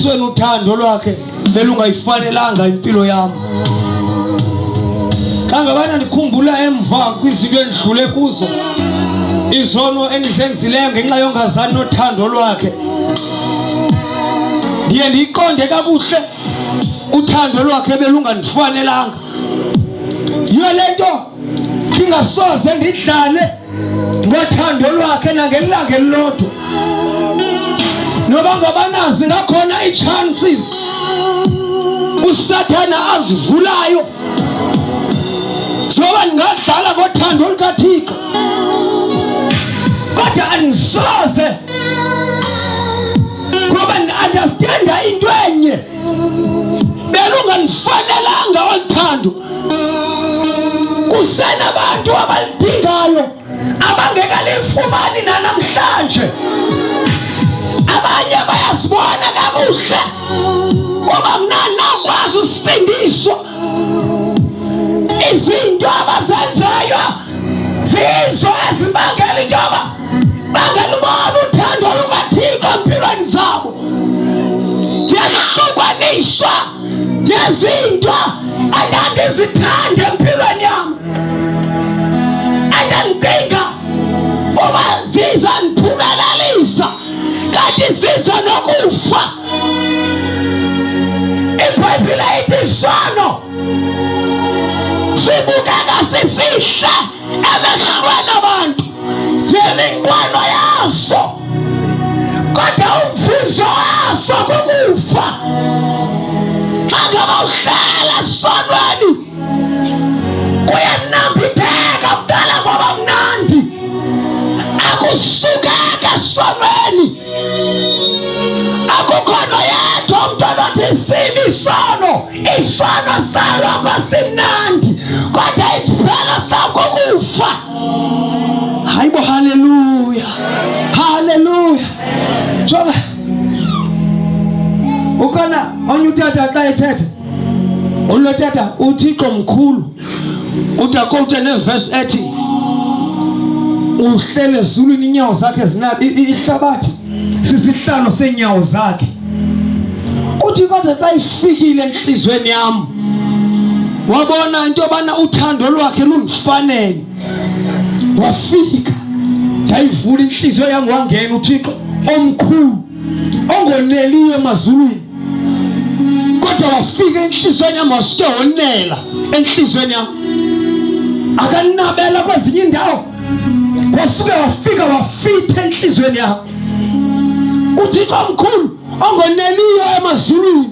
Eqinisweni uthando lwakhe belungayifanelanga impilo yam. Xa ngabana ndikhumbula emva kwizinto endidlule kuzo, izono endizenzileyo ngenxa yongazani nothando lwakhe, ndiye ndiyiqonde kakuhle uthando lwakhe belungandifanelanga. Yiyo le nto ndingasoze ndidlale ngothando lwakhe nangelanga elilodwa. Noba ngabanazi ngakhona ii-chances uSathana azivulayo zoba ndingadlala ngothando lukaThixo, kodwa andisoze, ngoba ndi-understanda into enye: belungandifanelanga olu thando. Kusenabantu abalidingayo abangekalifumani nanamhlanje. Abanye bayazibona kakuhle kuba mna nakwazi usindiswa. Izinto abazenzayo zizo ezibangela into yoba bangalubona uthando lukaThixo empilweni zabo. Ndiyahlukaniswa nezinto endandizithanda empilweni yam, endandicinga uba zizandiphumelelisa, kanti ziza nokufa. IBhayibhile ithi isono sibukeka sisihle emehlweni abantu neminqweno yaso, kodwa umvuzo waso kukufa. Xa ngaba uhlala esonweni, kuyanambitheka kudala kwaba mnandi, akusukeka esonweni. Akukho noyedwa umntu onothi sibi isono. Isono saloko simnandi, kodwa isiphelo sakukufa. Hayibo, haleluya, haleluya! Jonga, ukhona onye utata xa ethetha, ulo tata uThixo mkhulu, uthi akowuthe nevesi ethi uhlele ezulwini, inyawo zakhe zina ihlabathi sisihlalo seenyawo zakhe. Uthi kodwa xa ifikile entliziyweni yam, wabona into yobana uthando lwakhe lundifanele, wafika, ndayivula intliziyo yam, wangena uThixo omkhulu ongoneliyo emazulwini, kodwa wafika entliziyweni yam, wasuke wonela entliziyweni yam, akanabela kwezinye iindawo, wasuke wafika wafitha entliziyweni yam. UThixo omkhulu ongoneliyo emazulwini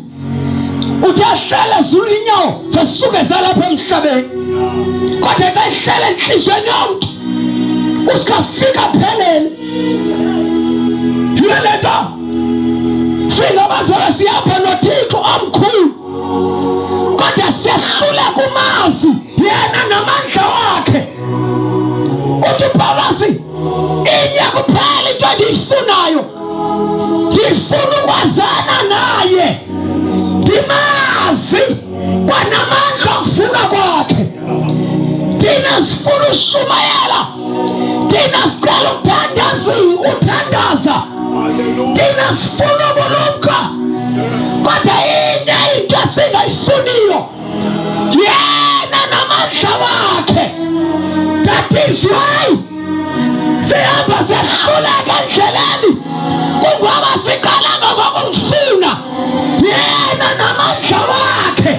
uthi ahlala ezulwini, inyawo zasuke zalapha emhlabeni, kodwa xa ihlala entliziyweni yomntu, usikafika phelele. Yiyo le nto singabazalwa siyapha noThixo omkhulu, kodwa siyahlula kumazi yena namandla wakhe. Uthi uPawulos, inye kuphela into endiyifunayo, ndifuna ukwazana naye, ndimazi kwanamandla okuvuka kwakhe. Thina sifuna ushumayela, thina sicela ukuthandazi, uthandaza, thina sifuna ubulumko, kodwa inye into esingayifuniyo, yena namandla wakhe. That is why sihamba sehluleka endleleni, kungoba siqalanga ngokumfuna yena namandla wakhe.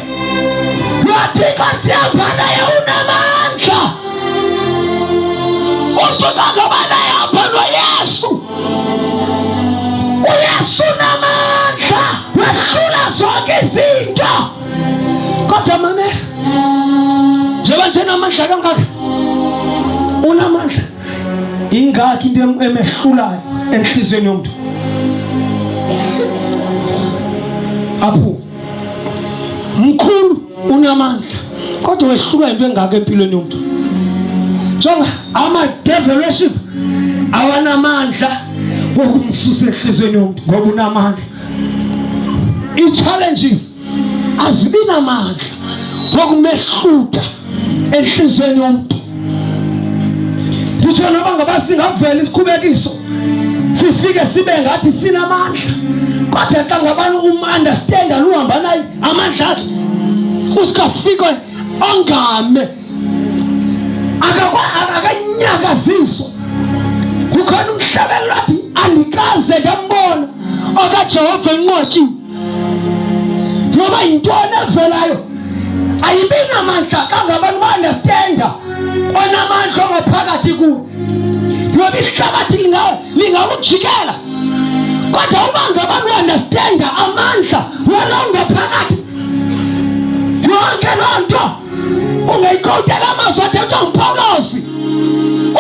LoThixo sihamba naye unamandla. Usuka ngoba naye apha noYesu, uYesu unamandla, wehlula zonke izinto. Kodwa mamela, njengoba nje namandla kangaka, unamandla, ingakhi into emehlulayo enhliziyweni yomntu apho? Mkhulu, unamandla, kodwa wehlulwa into engaka empilweni yomntu. Jonga, ama-devil worship awanamandla wokumsusa enhliziyweni yomntu ngoba unamandla. Ii-challenges azibi namandla wokumehluta enhliziyweni yomntu. Nditsho noba ngaba singavela isikhubekiso. Sifike sibe ngathi sinamandla, kodwa xa ngabani umunderstanda luhamba naye amandla akhe, usikafike ongame akanyakaziswa. Kukhona umhlabeli wathi andikaze ndambona okaJehova enqotyiwe. Noba yintoni evelayo ayibi namandla kangabantu ba-understanda onamandla ongaphakathi kuwe. Ngoba ihlabathi lingakujikela, kodwa uba ngabantu u-understanda amandla walo ngaphakathi, yonke loo nto ungayikowutela amazwi athethwa nguPawulosi,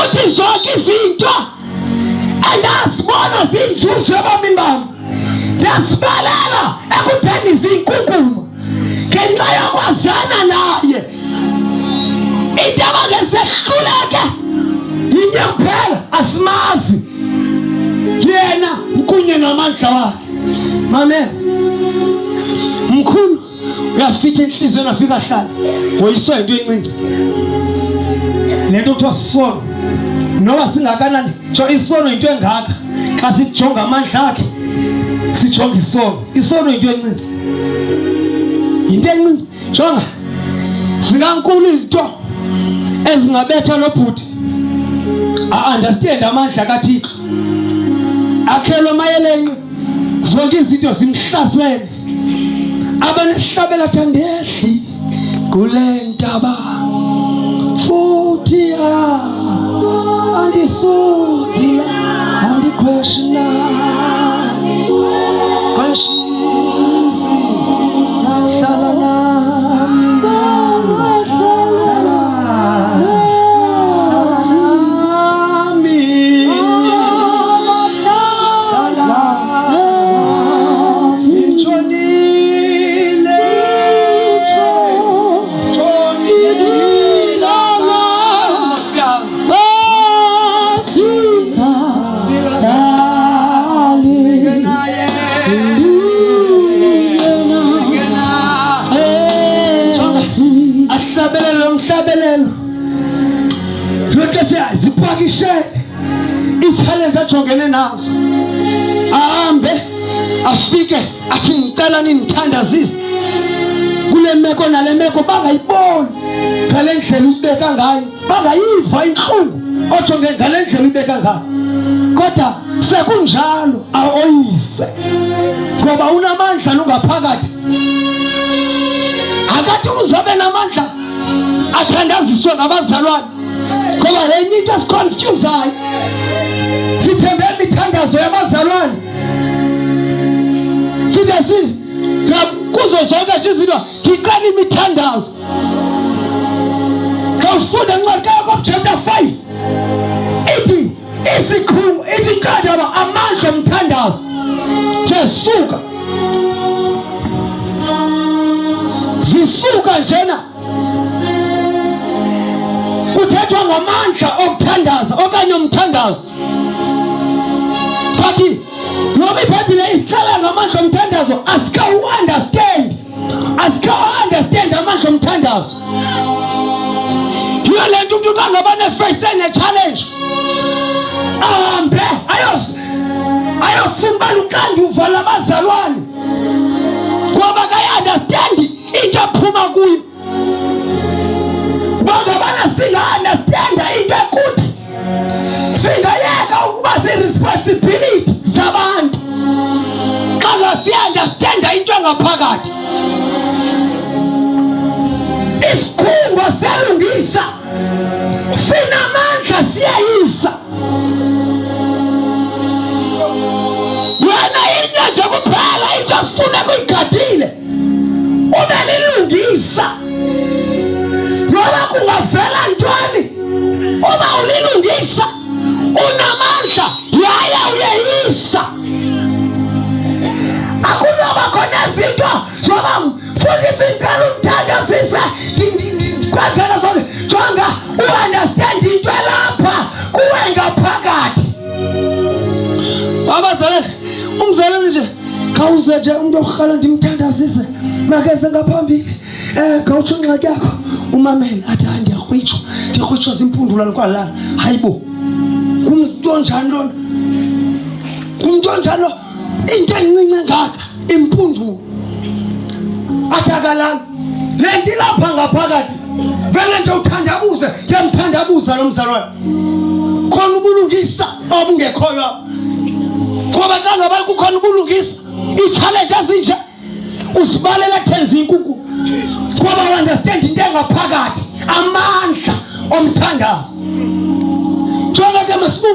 uthi zonke izinto endazibona zinzuzo ebomini bam ndiyazibalela ekutheni zinkunkuma ngenxa yokwazana naye. Into abangeni sehluleke yinye kuphela, asimazi yena kunye namandla wakhe. Mamela, mkhulu uyafitha enhliziyweni, afika ahlala woyiswa yinto encinci. Le nto kuthiwa sisono, noba singakanani, tsho isono yinto engaka. Xa sijonga amandla akhe, sijonga isono. Isono yinto encinci, yinto encinci. Jonga, zingankulu izinto ezingabetha lo bhuti a-understand amandla kaThixo, akhelwe mayelenqe, zonke izinto zimhlasele, abanehlabela thandehli kule ntaba futhi andisuki la, andikhweshina khweshisi, hlala nami, hlala nami, hlala. Itshonile, tshonile Nkosi yami. Singenaye, singena. Jonga, ahlabelele lo mhlabelelo lwexesha, zipakishele ii-challenge ajongene nazo, ahambe afike athi ngicela nindithandazise kule meko nale meko. Bangayiboni ngale ndlela uyibeka ngayo, bangayiva intlungu ojonge ngale ndlela uyibeka ngayo, kodwa sekunjalo aoyise ngoba unamandla lungaphakathi. Akathi uzobe namandla athandaziswe ngabazalwane, ngoba yenye into esiconfusayo, sithembe imithandazo yabazalwane, sithe si kuzo zonke nje izinto ngicela imithandazo. Xa ufunda incwadi kaYakob chapter 5, ithi isikhungo, ithi inkandaba amandla omthandazo nje suka zisuka njena. Kuthethwa ngamandla okuthandaza okanye umthandazo, but ngoba iBhayibhile isihlala ngamandla omthandazo, asikawu-understand, asikawu-understand amandla omthandazo. Yiyo le nto umntu xa ngaba nefeyise ne-challenge ahambe ayofuna uba luxanduva labazalwane, ngoba kayi-understandi into ephuma kuyo. Uba ngabana singa-understanda into ekuthi, singayeka ukuba zii-responsibility zabantu xa ngasiyi-understanda into engaphakathi. Isikhungo selungisa sinamandla, siyayisa wena inye nje kuphela into efuna kuyigadile, ube lilungisa noba kungavela ntoni. Uba ulilungisa, unamandla yaye uyeyisa. Akunoba khona zinto zoba mfundisi ndicela undithandazise kwenzela zonke. Jonga, uunderstand into elapha kuwe ngaphakathi. Abazalwane, umzalwane nje khawuze nje umntu okurhala ndimthandazise, makeze ngaphambili. Khawutsho ingxaki yakho, umamele, athi hayi, ndiyakrwitshwa, ndiyakrwitshwa zimpundulwane kwalala. Hayi bo, ngumntu onjani lona? Ngumntu onjalo, into encinci engaka impundulo athi akalali. Le nto ilapha ngaphakathi vele nje uthandabuze, ndiyamthandabuza lo mzalwane. Khona ubulungisa obungekhoyo apha, ngoba xa ngaba kukhona ubulungisa, ii-challenge ezinje uzibalela thenza inkukhu, ngoba understand into engaphakathi, amandla omthandazo. Njengoba ke masibuye,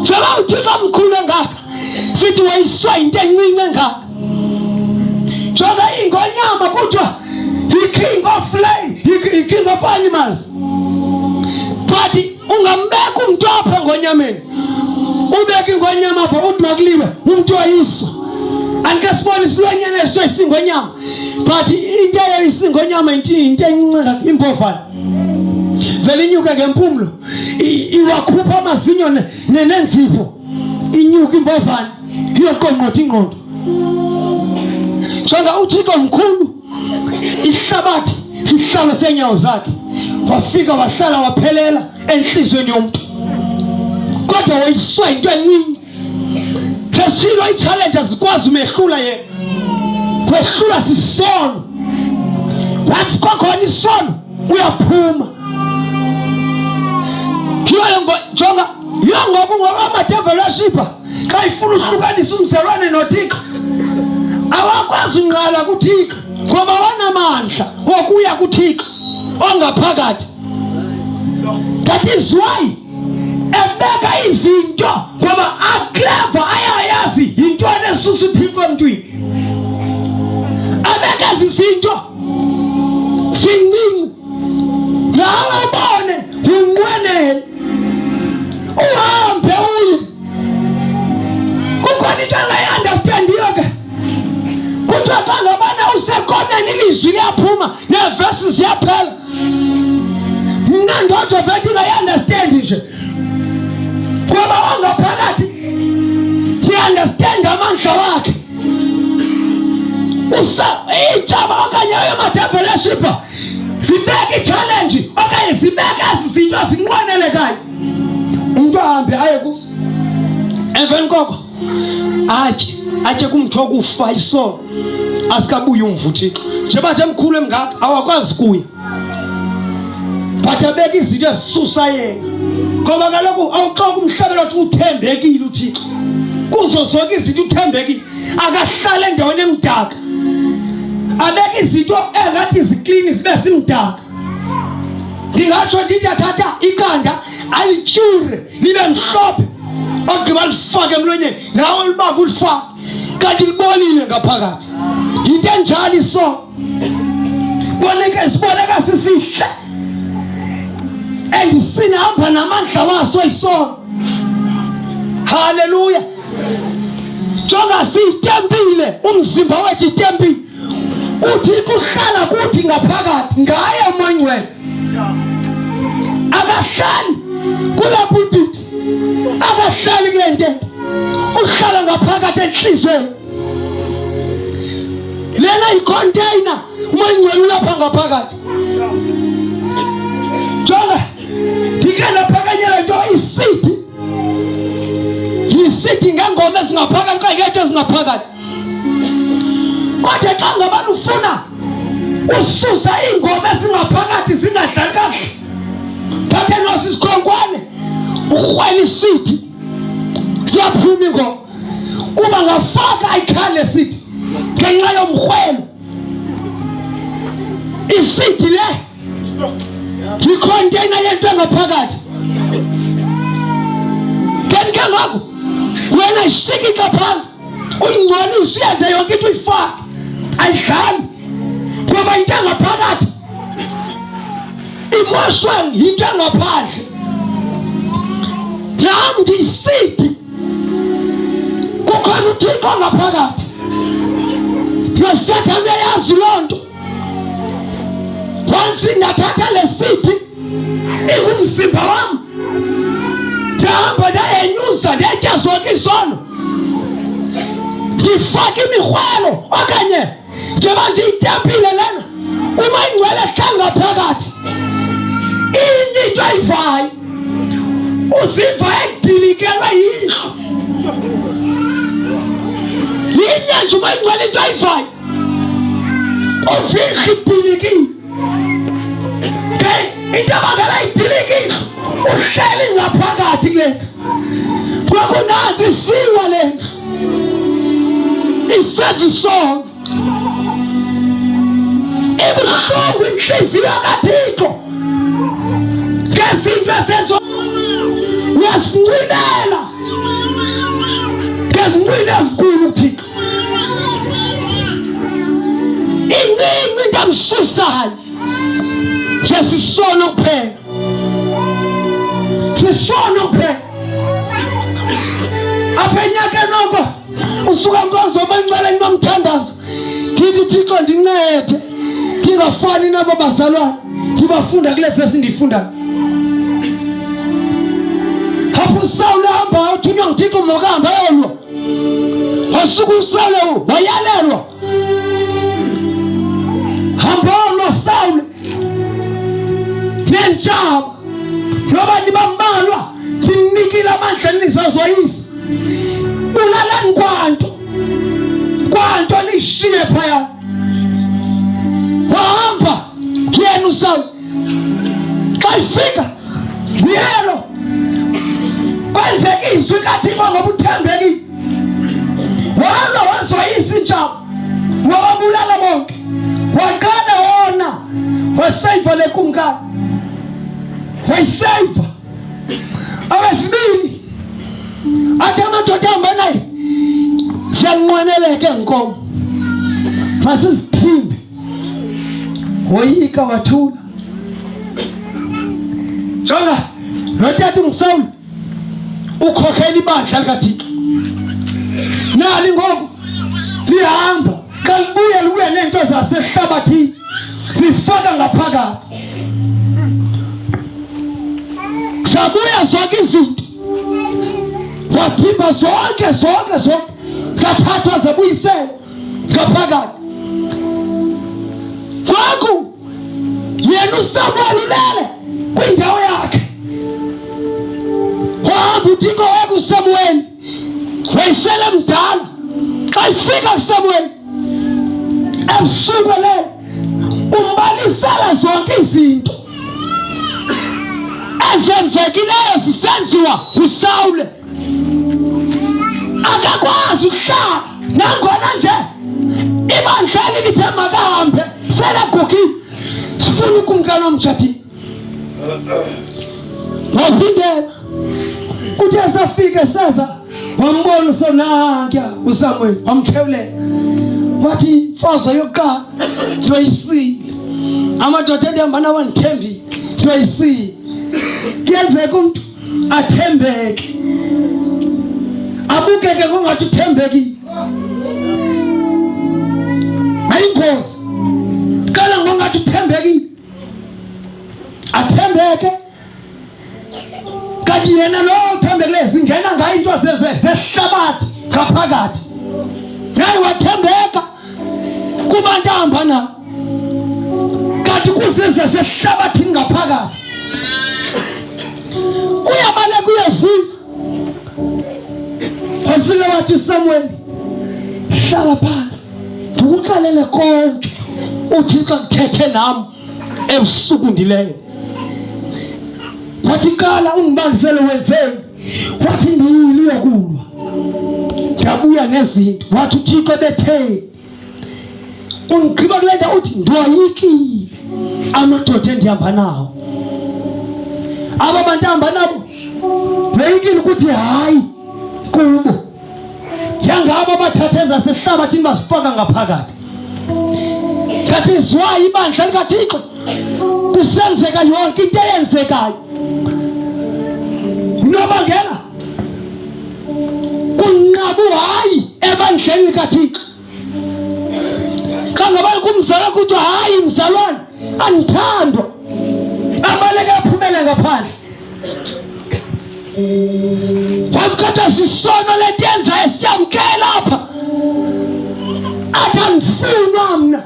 njengoba uThixo mkhulu engaka, sithi wayiswa into encinci engaka. Njengoba ingonyama kuthiwa yi-king of lay, yi-king of animals, but ungambeka umntu apha engonyameni, ubeke ingonyama apha, uthi makuliwe, umntu wayiswa. Andike sibone isilwanyana eso isingonyama, but into eyo isingonyama into encinci, imbovane vele inyuke ngempumlo, iwakhupha amazinyo neenzipho, inyuke imbovane iyoqongqotha ingqondo. Njenga uThixo mkhulu, ihlabathi sihlalo seenyawo zakhe, wafika wahlala waphelela enhliziyweni yomntu, kodwa woyiswa into encinci. Sesitshilo, ii-challenge azikwazi umehlula yena, wehlula sisono. Once kwakhona isono, uyaphuma. Yiyo jonga, yiyo ngoku ngoku amadevil xa ifuna uhlukanisa umzalwane noThixo, awakwazi unqala kuThixo, ngoba wanamandla wokuya kuThixo ongaphakathi. That is why ebeka izinto, ngoba a-clever, ayayazi yintoni esusa uThixo emntwini. Abeka ezi zinto sincinci, nawe ubone, unqwenele, uhambe uye. Kukhona into angayi-understandiyo ke. Kuthiwa xa ngabana usekoneni, ilizwi liyaphuma neevesi ziyaphela. Mna ndodwa vele ndingayi-understandi nje, ngoba wangaphakathi ndiunderstand amandla wakhe. Usa iintshaba okanye ayo madevil zibeka i-challenge okanye zibeka ezi zinto ezinqwenelekayo, umntu ahambe aye kuzo. Emveni koko atye, atye kumthi okufa, isono asikabuyi umva uThixo. Njengoba nje mkhulu emngaka, awakwazi kuya, but abeka izinto ezisusa yena, ngoba kaloku awuxoka umhlabelo othi uthembekile uThixo kuzo zonke izinto, uthembekile. Akahlale endaweni emdaka, abeka izinto engathi ziklini zibe zimdaka. Ndingatsho ndithi athatha iqanda, alityure libe mhlophe, ogqiba lifake emlonyeni, nawe libambe ulifake, kanti libolile ngaphakathi. Yinto enjalo iso boneka, siboneka sisihle and sinahamba namandla waso isono. Haleluya! Jonga, siyitempile, umzimba wethu itempile, uThixo uhlala kuthi ngaphakathi ngaye uMongcwele. Akahlali kula pulpit, akahlali kule ntente, uhlala ngaphakathi enhliziyweni. Lena yi-container, uMongcwele ulapha ngaphakathi. Jonga, ndike ndaphakanyela nto isithi yisithi ngengoma ezingaphakathi okanye ngento ezingaphakathi, kodwa xa ngabani ufuna ususa iingoma ezingaphakathi zingadlali kakuhle, thathe nosi isikhonkwane, urhwele isithi, siyaphuma ingoma. Uba ngafaka ayikhale sithi ngenxa yomrhwelo. Isithi le yi-container yento engaphakathi. Then ke ngoku wena ishikixa phantsi, uyingcolise, uyenze yonke into, uyifake, ayidlali, ngoba into engaphakathi imoshwe yinto engaphandle. Nam ndiyisithi kukhona uThixo ngaphakathi, noSathane uyayazi loo nto. Once ndathatha le sithi ingumzimba wam, ndahamba, ndayenyuza, ndetya zonke izono, ndifake imirhwelo, okanye njengoba nje itempile lena, uma ingcwele ehlala ngaphakathi, inye into ayivayo, uziva edilikelwe yindlu. Yinye nje uba ingcwele into ayivayo. Uvindla idilikile. Ke into abangela idilikile uhleli ngaphakathi kule ndlu. Kwakunansi isiwa le ndlu. Isenza isono. Ibuhlungu inhliziyo kaThixo ngezinto ezenziwa uyasincinela ngezinqina ezinkulu kuThixo. Incinci into amsusayo nje sisono kuphela, sisono kuphela. Apha enyakeni oko usuka nkonzo bengcwele ntomthandazo ndithi Thixo ndincede ndingafani nabo bazalwane ndibafunda kule vesi ndiyifundayo. Apho uSawule hamba uthunywa nguThixo makahambe ayolwa. Wasuka uSawule wayalelwa hambolwa Sawule neentshaba noba nibambalwa ndinikile amandla nizazoyisa bulalani kwanto kwanto nishiye phaya wahamba yena uSawule xa ifika nguyelo kwenzeka izwi kaThixo ngoba uthembekile walwa wazoyisa intshaba wababulala bonke waqala wona waseyiva le kumkani wayiseyiva awesibini athi amadoda ahamba naye siyanqweneleka enkomo masizithimbe woyika wathula jonga lo tata ungusawuli ukhokhela ibandla likathixo nali ngoku lihamba xa libuya libuya neento zasehlabathini zifaka ngaphakathi zabuya zonke izinto zathimba zonke zonke zonke zathathwa zabuyiselwa ngaphakathi ngoku yena uSamuel ulele kwindawo yakhe wahamba uThixo wakhe uSamuel wayesele mdala xa ifika kuSamuel ebusuku elele umbalisela zonke izinto ezenzekileyo zisenziwa nguSawule akakwazi ukuhlala nangona nje ibandleni lithe makahambe selegugile sifuna ukumkani omtshatini waphindela uthe safike seza wambona usonanka uSamuel wamkhewulela wathi imfazo yokuqala ndoyisile amadoda endihamba nawo andithembile ndoyisile kuyenzeka umntu athembeke abukeke ngongathi uthembekile ayingozi qala ngongathi uthembekile athembeke kanti yena lo uthembekileyo zingena ngayo into zehlabathi ngaphakathi naye wathembeka kubantu ahamba nabo kanti kuzize zehlabathini ngaphakathi uyabaleka uyevuya wasike wathi uSamuel hlala phansi ndikuxelele konke uThixo kuthethe nam ebusuku ndilele wathi qala ungibalisele wenzeni wathi ndiyile uyokulwa ndabuya nezinto wathi uThixo ebetheni Undigqiba kule ndawo uthi ndoyikile amadoda endihamba nawo. Aba bantu ahamba nabo ndoyikile ukuthi hayi kubo. Njengabo abathatha ezasehlabathini bazifaka ngaphakathi. Ngathi zwayi ibandla likaThixo kusenzeka yonke into eyenzekayo. Unobangela kunqaba uhayi ebandleni likaThixo. Xa ngaba kumzala kuthiwa hayi mzalwane andithandwa, abaleke aphumele ngaphandle. Wathi kodwa sisono le nto yenzayo siyamkela apha, athi andifunwa mna.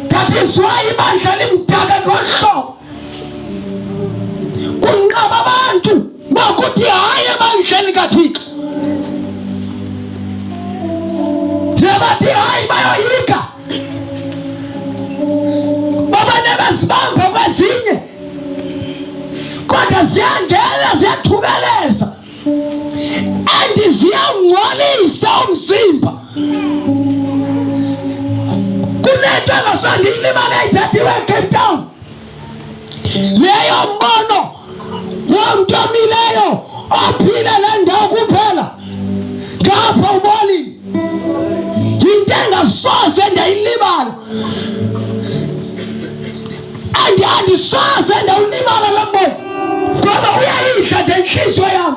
That is why ibandla limdaka ngolu hlobo, kunqaba abantu bakuthi hayi ebandleni. bathi hayi bayoyika babane bezibamba kwezinye kodwa ziyangena ziyathubeleza and ziyawungcolisa umzimba kunento engasandiyilibala ithathiwe eCape Town leyo mbono womntu omileyo ophile le ndawo kuphela ngapha ubolile yinto engasoze ndayilibala and andisoze ndawulibala lo mbono ngoba uyayidla nje intliziyo yam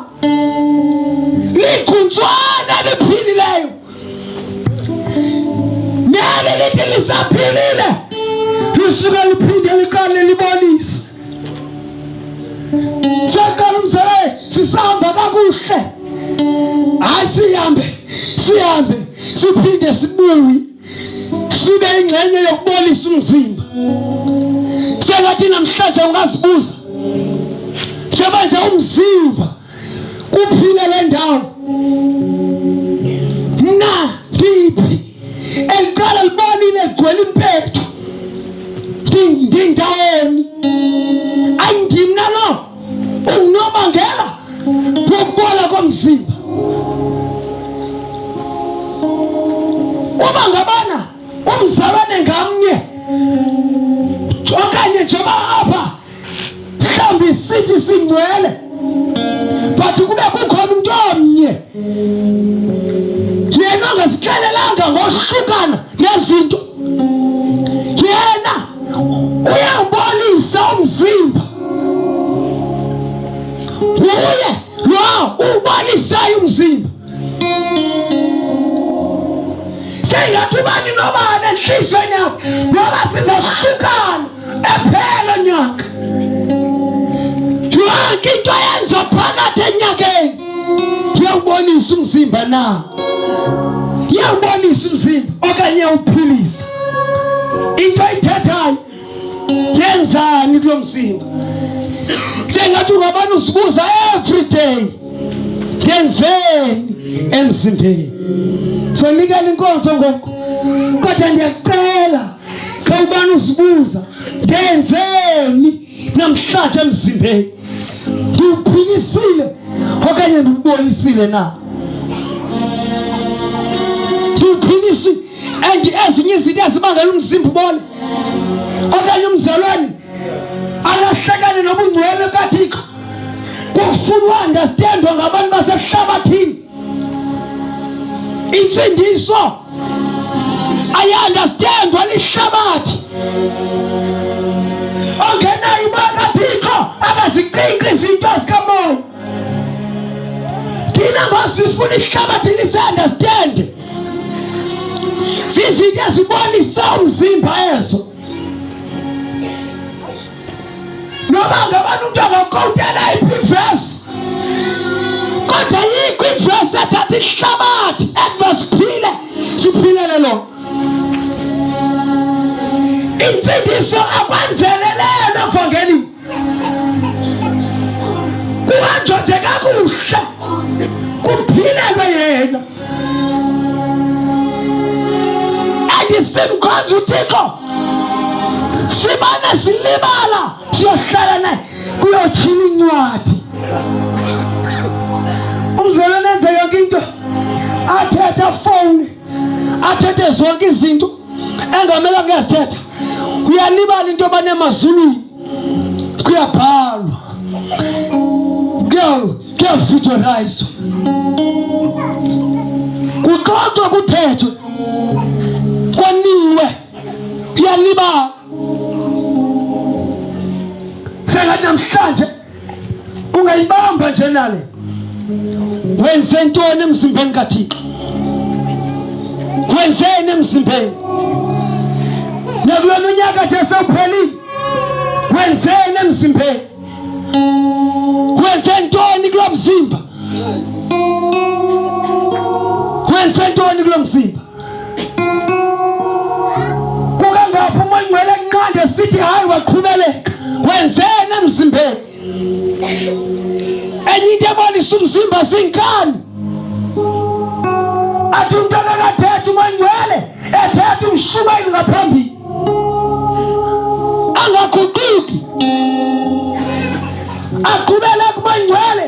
ligcuntswana eliphilileyo neli lithi lisaphilile lisuke liphinde liqale libolise saqala umzalwane sisahamba kakuhle hayi sihambe sihambe siphinde sibuye sibe ingxenye yokubolisa umzimba sengathi namhlanje ungazibuza njengoba nje umzimba kuphile le ndawo mna ndiphi elicala libolile ligcwele impethu ndindawoni ayindimna lo ungunobangela wokubola komzimba uba ngabana umzalwane ngamnye okanye njengoba apha mhlawumbi sithi singcwele but kube kukhona umntu omnye yena ongasixelelanga ngohlukana nezinto yena uyawubolisa umzimba nguye lo uwubolisayo umzimba sengathi ubani nobani enhliziyweni yakho ngoba sizohlukana ephela nyaka yonke into yenza phakathi enyakeni iyawubonisa umzimba na iyawubonisa umzimba okanye iyawuphilisa into ayithethayo yenzani kulo mzimba sengathi ungabani uzibuza every day yenzeni emzimbeni sonikela inkonzo ngoku kodwa ndiyakucela xa ubani uzibuza ndenzeni namhlanje emzimbeni ndiwuphilisile okanye ndiwubolisile na ndiwuphilisile and ezinye izinto ezibangela umzimba ubole okanye umzalwane alahlekane nobungcwele kaThixo kufuna uunderstandwa ngabantu basehlabathini intsindiso ayiunderstandwa lihlabathi ongenayo umoya kaThixo akaziqiqi izinto zikamoya thina ngosifuna ihlabathi lise-understand zizinto ezibonisa umzimba ezo noma ngabani umntu angakowutela iphi ivesi kodwa yikho ivesi ethatha ihlabathi ekuba siphile siphilele lona insindiso akwanzelelelwa evangelini kuhanjwa nje kakuhle kuphilelwe yena andisimkhonza uthixo simane silibala siyohlala naye kuyotshila incwadi umzalwane enze yonke into athethe afowuni athethe zonke izinto engamele kuyazithetha uyalibala into yoba nemazulwini kuyabhalwa kuyavidiyorayizwa kuxoxwe kuthethwe kwaniwe uyalibala sengathi namhlanje ungayibamba nje nale wenze ntoni emzimbeni kaThixo wenzeni emzimbeni nakulona unyaka nje sewuphelile wenzeni emzimbeni wenze ntoni kulo mzimba wenze ntoni kulo mzimba kukangaphi umoya ingcwele kunqande sithi hayi waqhubeleka wenzeni emzimbeni enye into ebonisa umzimba zinkani athi umntu akakathetha umoya ingcwele. Ethetha umshumayeli ngaphambili. Angaguquki. Aqhubele kumangcwele.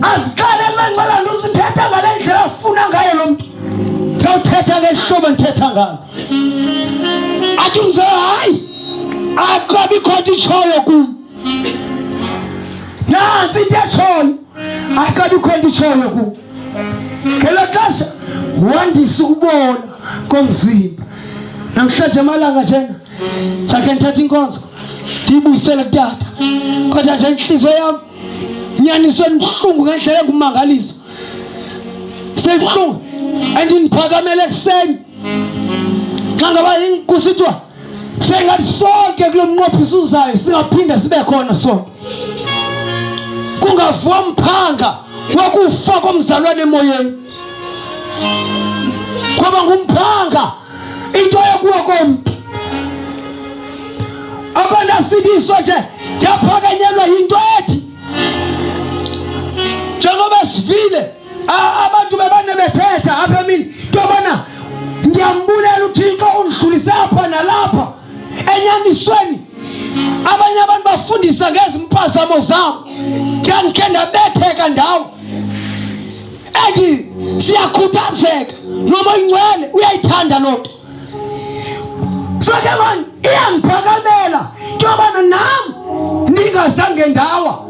Aziqale emangcwele anduzithetha ngale ndlela afuna ngayo lo mntu. Ndawuthetha ngehlobo ndithetha ngalo. Athi umzala hayi akabikho nto itshoyo kum. Nantsi into etshoyo akabikho nto itshoyo kum. Ngelo xesha wandisa ukubona komzimba. Namhlanje amalanga njena sakhe ndithatha inkonzo ndiyibuyisele kutata, kodwa nje intliziyo yam nyaniso endibuhlungu ngendlela engumangaliso, seyibuhlungu and ndiphakamele ekuseni xa ngaba kusithiwa sengathi sonke kulo mnqophiso uzayo singaphinda sibe khona sonke, kungavuwa mphanga wakufa komzalwane emoyeni, kwaba ngumphanga into yokuwa komntu. Akonasindiswa nje yaphakanyelwa yinto ethi njengoba sivile abantu bebane bethetha apha emini into yobana ndiyambulela uThixo undidlulise apha nalapha. Enyanisweni abanye abantu bafundisa ngezi mpazamo zabo, ndandikhe ndabetheka ndawo and siyakhuthazeka noma ingcwele uyayithanda loo nto. So ke mani iyangiphakamela into yobana nam ndingazange ndawa,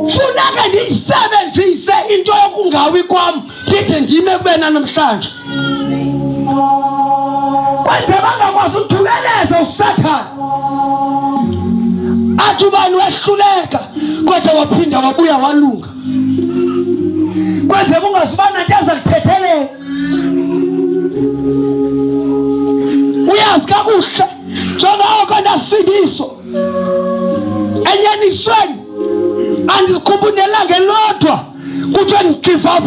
funeka ndiyisebenzise into yokungawi kwam ndide ndime kube nanamhlanje, kwenze bangakwazi ukuthubeleza uSathane. Athi ubani wehluleka kodwa waphinda wabuya walunga, kwenze kungazuba nanto eza kuthethelela. Uyazi kakuhle njengoko ndasindiswa, enyanisweni andizikhumbuli nelanga elodwa kuthiwe ndigive up.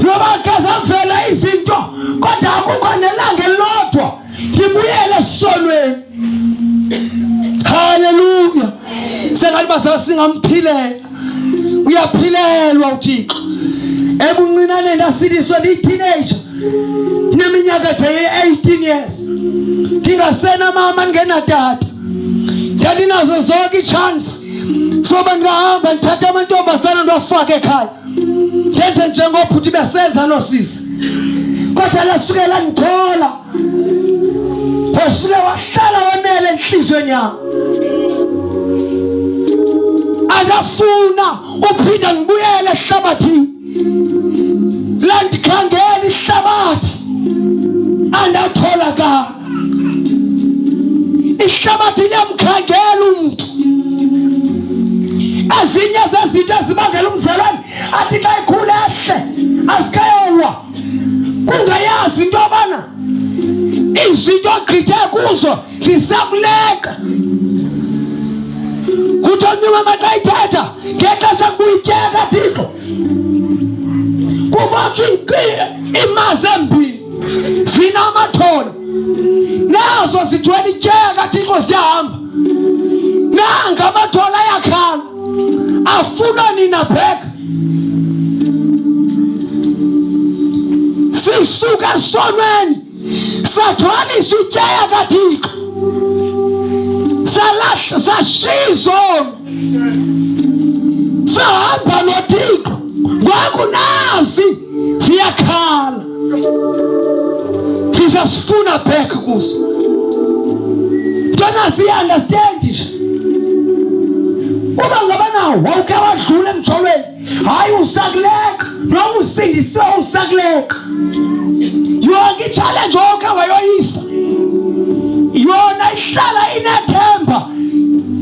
Noba ke zavela izinto, kodwa akukho nelanga elilodwa ndibuyele esonweni. Haleluya! Sengathi bazala singamphilela, uyaphilelwa uThixo. Ebuncinaneni ndasindiswa ndiyi-teenager, neminyaka nje ye-18 years, ndingasenamama ndingenatata, ndandinazo zonke iitshansi soba ndingahamba ndithathe amantombazana ndiwafake ekhaya ndenze njengobhuti besenza noosisi, kodwa lasuke landithola, wasuke wahlala wanele entliziyweni yam, andafuna uphinda ndibuyele ehlabathini. Landikhangela ihlabathi, andatholakala. Ihlabathi liyamkhangela umntu. Ezinye zezinto ezibangela umzalwane athi xa ekhula ehle azikayowa, kungayazi into yobana izinto ogqithe kuzo zisakuleqa. Kuthi omnye umama xa ithetha ngexesha kubuyityeka Thixo, kubotshwa imazi embini zinamathole, nazo zithwele ityeka Thixo, ziyahamba, nanga amathole ayakhala, afuna nina bheka. Sisuka esonweni sathwaliswa ityeya kaThixo, salahla sashiya izono, sahamba noThixo. Ngoku nazi ziyakhala, sisasifuna back kuzo. Ntona siya-understand nje uba ngabana wawukhe wadlula emjolweni, hayi usakuleqa, noba usindisiwe usakuleqa. Yonke i-challenge wawukhe wayoyisa yona ihlala inethemba,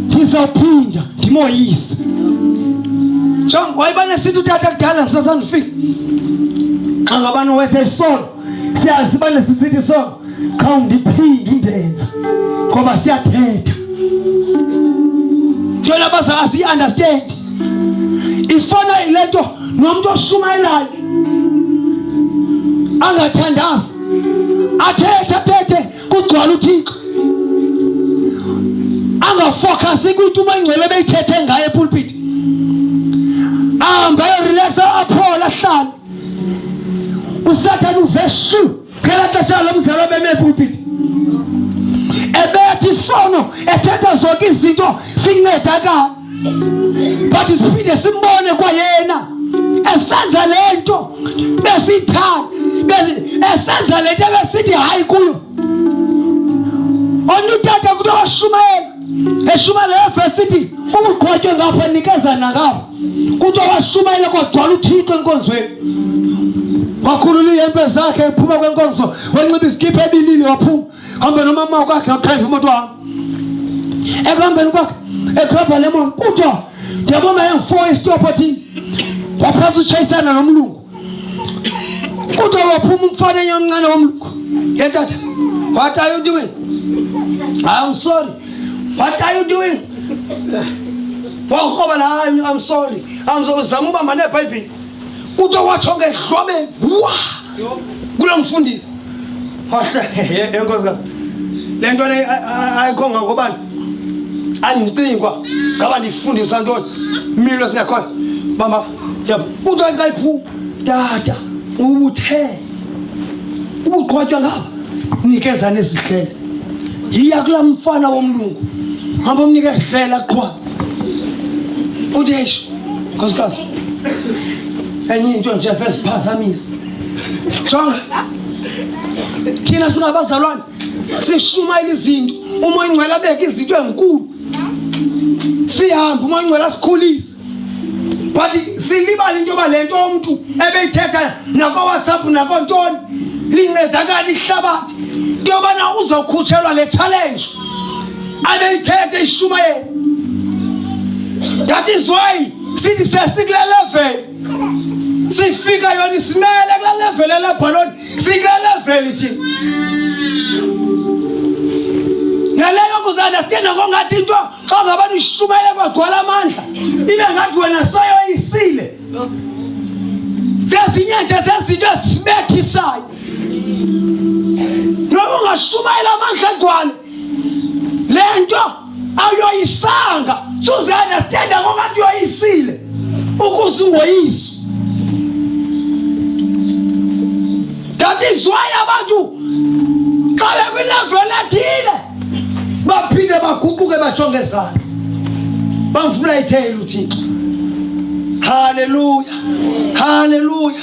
ndizawuphinda ndimoyise. Jonga, wayibane sithi utata kudala ndisasandifika, xa ngabani wenze isono, siyazi bane sisithi isono khawundiphinde undenza, ngoba siyathetha. Ntona baza asiyi-understand, ifana yile nto nomntu oshumayelayo angathandazi, athethe athethe kugcwala uThixo, angafokhasi kwinto uMangcwele beyithethe ngayo epulpit, ahambe ayorelaxa, aphole, ahlale. Usathane uve shu ngela xesha lo mzalwa beme epulpiti ebetha isono, ethetha zonke izinto, sincedakala, but siphinde simbone kwayena esenza le nto besiyithanda, esenza le nto ebesithi hayi kuyo. Omnye utata kuthiwa washumayela, eshumayela leyo vesi ithi ubuqhwatywe ngapha nikeza nangapha. Kuthiwa washumayela kwagcwala uThixo enkonzweni, wakhulula iihempe zakhe, ephuma kwenkonzo wanxiba isikipha ebilile, waphuma hambe nomama kwakhe, wadrayiva imoto wam. Ekuhambeni kwakhe edrayiva le moto, kuthiwa ndiyabona engu-4 isitopho thini, waphantsa utshayisana nomlungu. Kuthiwa waphuma umfana enye omncane womlungu, yetata, what are you doing? I'm sorry, what are you doing? Wakroba la, I'm sorry, I'm sorry. Uzama ubamba nebhayibhile. Kuthiwa watsho ngedlwabe wa kulo mfundisi, enkosikazi, le nto ayikhonga ngobani andicingwa ngaba ndifundisa ntoni milo singekhoyo bamba. Kuthiwa xa iphuma, tata, ubuthe ubuqhwatywa ngapha nikezana izihlele, yiya kulaa mfana womlungu, hamba umnike izihlele aqhwabe. Uthi, eish nkosikazi, enye into nje vesiphazamisa. Jonga, thina singabazalwane sishumayela izinto, uMoya Ingcwele abeke izinto ezinkulu, sihambe, uMoya Ingcwele asikhulise, but silibala into yoba le nto umntu ebeyithetha nakoWhatsApp nakontoni lincedakala ihlabathi, into yobana uzokhutshelwa le challenge abeyithethe ishumayela. That is why sithi sesikule level sifika yona isimele kule level elebhaloni, sikule level thina naleyo kuzi-understanda kongathi into xa ngabantu ishumayele kwagcwala amandla, ibe ngathi wena soyoyisile. Zezinye nje zezinto ezisibethisayo, noma ungashumayela amandla agcwale, le nto awuyoyisanga, suze-understanda ngobantu uyoyisile ukuze ungoyiswa. That is why abantu xa bekwilevel ethile baphinde baguquke bajonge ezantsi, bamfuna itheyile uThixo. Haleluya, haleluya.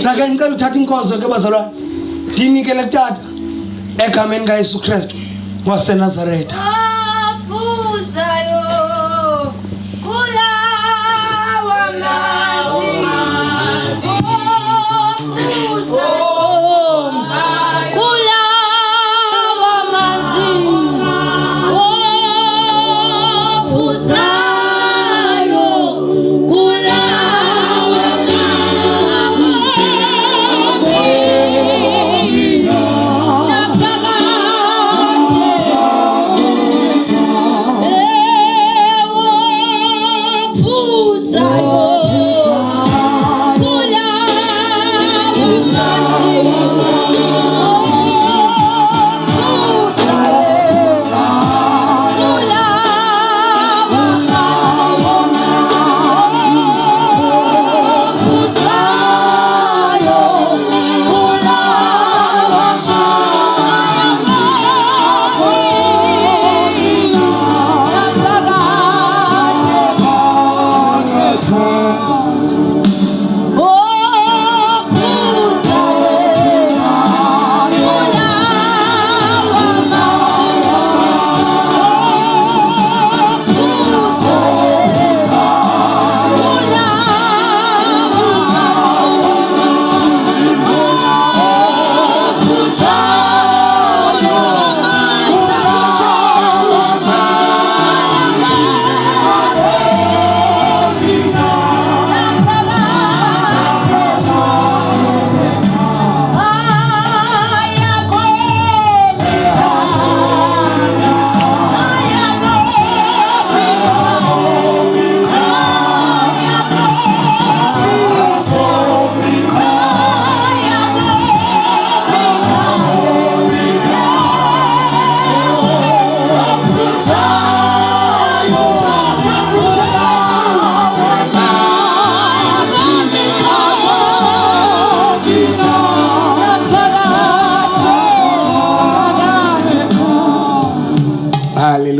Sake ngicela uthatha inkonzo ke bazalwane, ndinikele kutata egameni kaYesu Kristu waseNazaretha. Ophuzayo kulawa manzi, ophuzayo kulawa manzi, ophuzayo kulawa manzi, naphakade.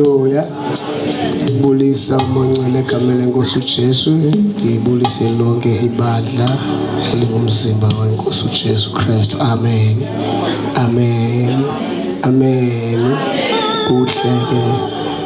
Haleluya. Bulisa uMongcwele egameni lenkosi uJesu, ndibulise lonke ibandla elingumzimba wenkosi uJesu Kristu. Amen. Amen. Amen. Kuhle ke.